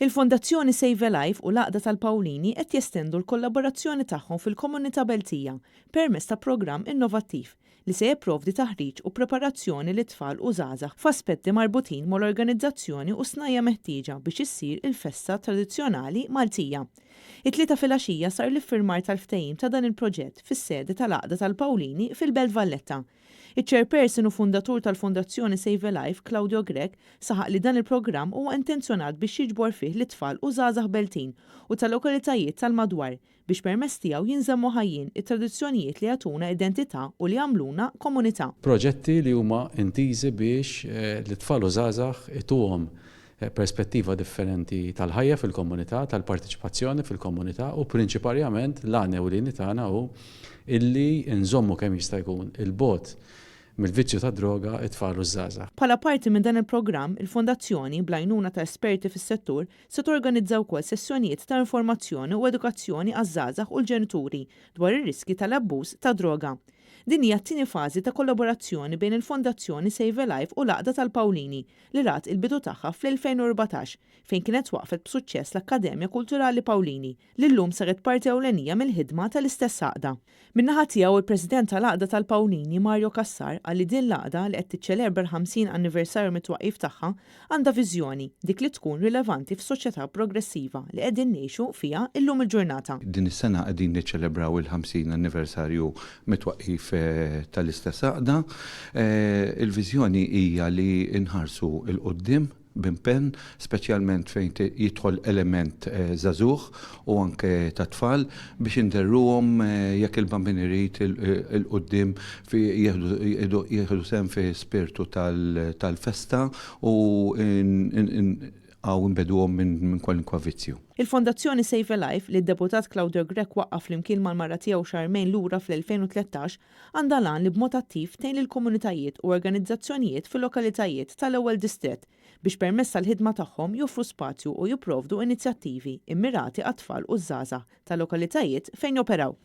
Il-Fondazzjoni Save a Life u l-Għaqda tal-Pawlini qed jestendu l-kollaborazzjoni tagħhom fil-komunità Beltija permezz ta' programm innovattiv li se jipprovdi taħriġ u preparazzjoni lit-tfal u żgħażagħ f'aspetti marbutin mal-organizzazzjoni u snajja' meħtieġa biex issir il-festa tradizzjonali Maltija. It-Tlieta filgħaxija sar l-iffirmar tal-ftehim ta' dan il-proġett fis-sede tal-Għaqda tal-Pawlini fil-Belt Valletta. Iċ-Chairperson u fundatur tal-Fondazzjoni Save a Life, Claudio Grech, saħaq li dan il-programm huwa intenzjonat biex jiġbor fih lit-tfal u żgħażagħ Beltin u ta' lokalitajiet tal-madwar biex permezz tiegħu jinżammu ħajjin it-tradizzjonijiet li jagħtuna identità u li jagħmluna komunità. Proġetti li huma intiżi biex lit-tfal u żgħażagħ ituhom perspettiva differenti tal-ħajja fil-komunità, tal-parteċipazzjoni fil-komunità u prinċiparjament l-għan ewlieni tagħna hu illi nżommu kemm jista' jkun 'il bogħod mill-vizzju tad-droga t-tfal u ż-żgħażagħ. Bħala parti minn dan il-programm, il-Fondazzjoni, bl-għajnuna ta' esperti fis-settur, se torganizza wkoll sessjonijiet ta' informazzjoni u edukazzjoni għaż-żgħażagħ u l-ġenituri dwar ir-riskji tal-abbuż tad-droga. Din hija t-tieni fażi ta' kollaborazzjoni bejn il-Fondazzjoni Save a Life u l-Għaqda tal-Pawlini li rat il-bidu tagħha fl-2014 fejn kienet twaqqfet b'suċċess l-Akkademja Kulturali Pawlini li llum saret parti ewlenija mill-ħidma tal-istess għaqda. Min-naħa tiegħu il-President tal-Għaqda tal-Pawlini Mario Cassar qal li din l-għaqda li qed tiċċelebra l-50 anniversarju mit-twaqqif tagħha għandha viżjoni, dik li tkun rilevanti f'soċjetà progressiva li qegħdin ngħixu fiha illum il-ġurnata. Din is-sena qegħdin niċċelebraw il-50 anniversarju mit-twaqqif tal-istess għaqda. Il-viżjoni hija li nħarsu 'l quddiem b'impenn, speċjalment fejn jidħol element żagħżugħ u anke ta' tfal biex inderruhom jekk il-Bambin irid 'il quddiem jieħdu sehem fi spirtu tal-festa u nibqgħu nbegħduhom minn kwalunkwe vizzju. Il-Fondazzjoni Save a Life, li d-Deputat Claudio Grech waqqaf flimkien mal-mara tiegħu Charmaine lura fl-2013, għandha l-għan li b'mod attiv tgħin lill-komunitajiet u organizzazzjonijiet fil-lokalitajiet tal-ewwel distrett biex permezz tal-ħidma tagħhom joffru spazju u jipprovdu inizjattivi immirati għat-tfal u ż-żgħażagħ tal-lokalitajiet fejn joperaw.